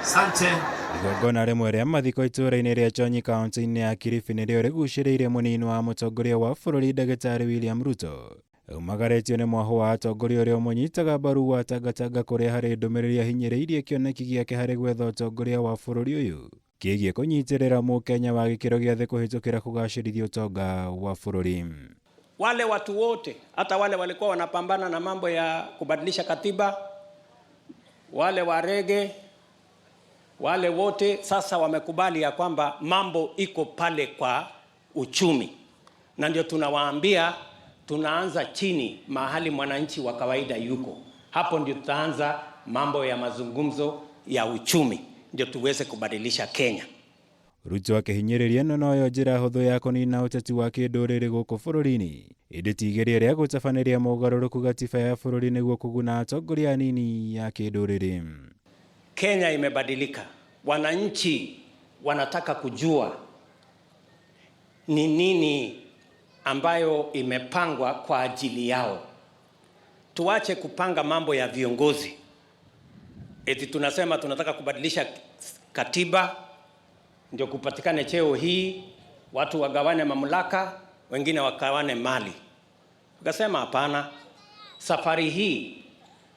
Asante. Igongona rĩmwe rĩa mathiko itũũra-inĩ rĩa Chonyi kaunti-inĩ ya Kilifi nĩrĩo rĩgucĩrĩirie mũnini wa mũtongoria wa bũrũri ndagĩtarĩ William Ruto. Umagarĩtio nĩ mwahũ wa atongoria ũrĩa ũmũnyitaga mbaru wa Tangatanga kũrĩa harĩ ndũmĩrĩri ahinyĩrĩirie kĩoneki gĩake harĩ gwetha ũtongoria wa bũrũri ũyũ kĩgiĩ kũnyitĩrĩra mũkenya wa gĩkĩro gĩa thĩ kũhĩtũkĩra kũgacĩrithia ũtonga wa bũrũri. Wale watu wote hata wale walikuwa wanapambana na mambo ya kubadilisha katiba, wale warege, wale wote sasa wamekubali ya kwamba mambo iko pale kwa uchumi, na ndio tunawaambia tunaanza chini, mahali mwananchi wa kawaida yuko, hapo ndio tutaanza mambo ya mazungumzo ya uchumi, ndio tuweze kubadilisha Kenya. Ruto akĩhinyĩrĩria ĩno noyo njĩra hũthũ ya kũnina ũteti wa kĩndũrĩrĩ gũkũ bũrũri-inĩ ĩndĩ ti igeria rĩa gũtabanĩria mogarũrũku gatiba ya bũrũri nĩguo kũguna atongoria anini ya kĩndũrĩrĩ. Kenya imebadilika, wananchi wanataka kujua ni nini ambayo imepangwa kwa ajili yao. Tuache kupanga mambo ya viongozi eti tunasema tunataka kubadilisha katiba ndio kupatikane cheo hii, watu wagawane mamlaka, wengine wagawane mali. Tukasema hapana, safari hii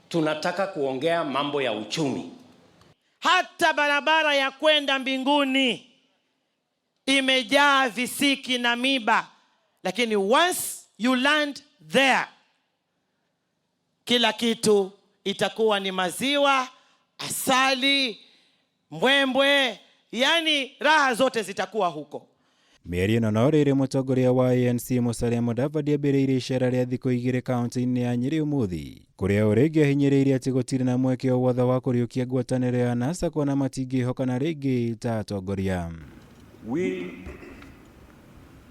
tunataka kuongea mambo ya uchumi. Hata barabara ya kwenda mbinguni imejaa visiki na miba, lakini once you land there, kila kitu itakuwa ni maziwa, asali, mbwembwe, yani raha zote zitakuwa huko. Mĩario ĩno no rĩrĩ mũtongoria wa ANC Musalia Mudavadi ambĩrĩirie icera rĩa thikũ igĩrĩ kaunti-inĩ ya Nyĩrĩ ũmũthĩ kũrĩa o rĩngĩ ahinyĩrĩirie atĩ gũtirĩ na mweke o wothe wa kũriũkia ngwatanĩro ya NASA kuona matingĩhokana rĩngĩ ta atongoria. We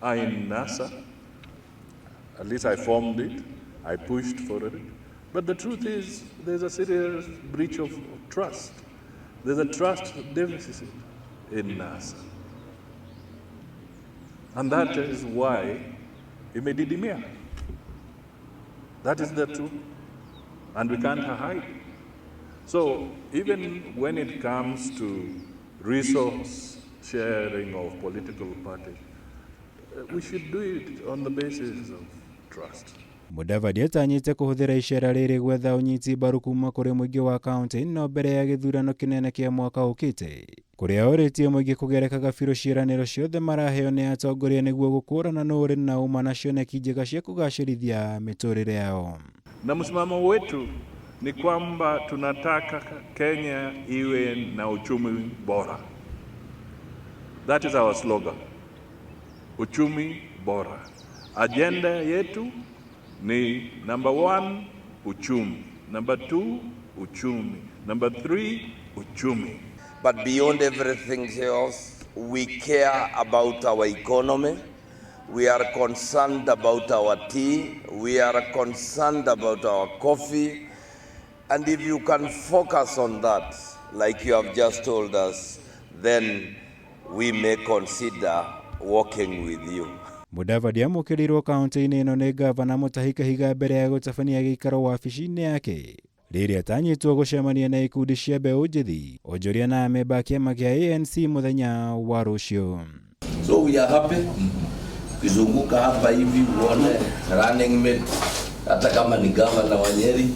are in NASA. At least I formed it. I pushed for it. But the truth is, there's a serious breach of trust. There's a trust deficit in NASA. And that is why imedidimia. That is the truth. And we can't hide. So even when it comes to resource sharing of political parties, we should do it on the basis of trust. Mudavadi atanyĩte kũhũthĩra icera rĩrĩ gwetha ũnyiti mbaru kuma kũrĩ mũingĩ wa kaunti ĩno mbere ya gĩthurano kĩnene kĩa mwaka ũkĩte kũrĩa orĩtie mũingĩ kũgerekaga biũ ciĩranĩro ciothe maraheo nĩ atongoria nĩguo gũkũrana nũ ũrĩ na ũma na cioneki njega cia kũgacĩrithia mĩtũrĩre yao. Na msimamo wetu ni kwamba tunataka Kenya iwe na uchumi bora. That is our slogan. Uchumi bora. Agenda yetu ni number one, uchumi. Number two, uchumi. Number three, uchumi. But beyond everything else, we care about our economy. We are concerned about our tea. We are concerned about our coffee. And if you can focus on that, like you have just told us, then we may consider working with you. Mudavadi amũkĩrirwo kaunti-inĩ ĩno nĩ ngavana Mutahi Kahiga mbere ya gũtabania gĩikaro wabici-inĩ yake rĩrĩa atanyĩtwo gũcemania na ikundi cia mbeũ njĩthĩ onjoria na amemba a kĩama kĩa ANC mũthenya wa rũciũ. So we are happy ukizunguka hapa hivi uone running mate hata kama ni gavana wa Nyeri.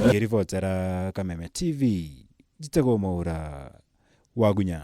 Ngĩribotera Kameme TV njĩtagwo Mwaura Wagunya.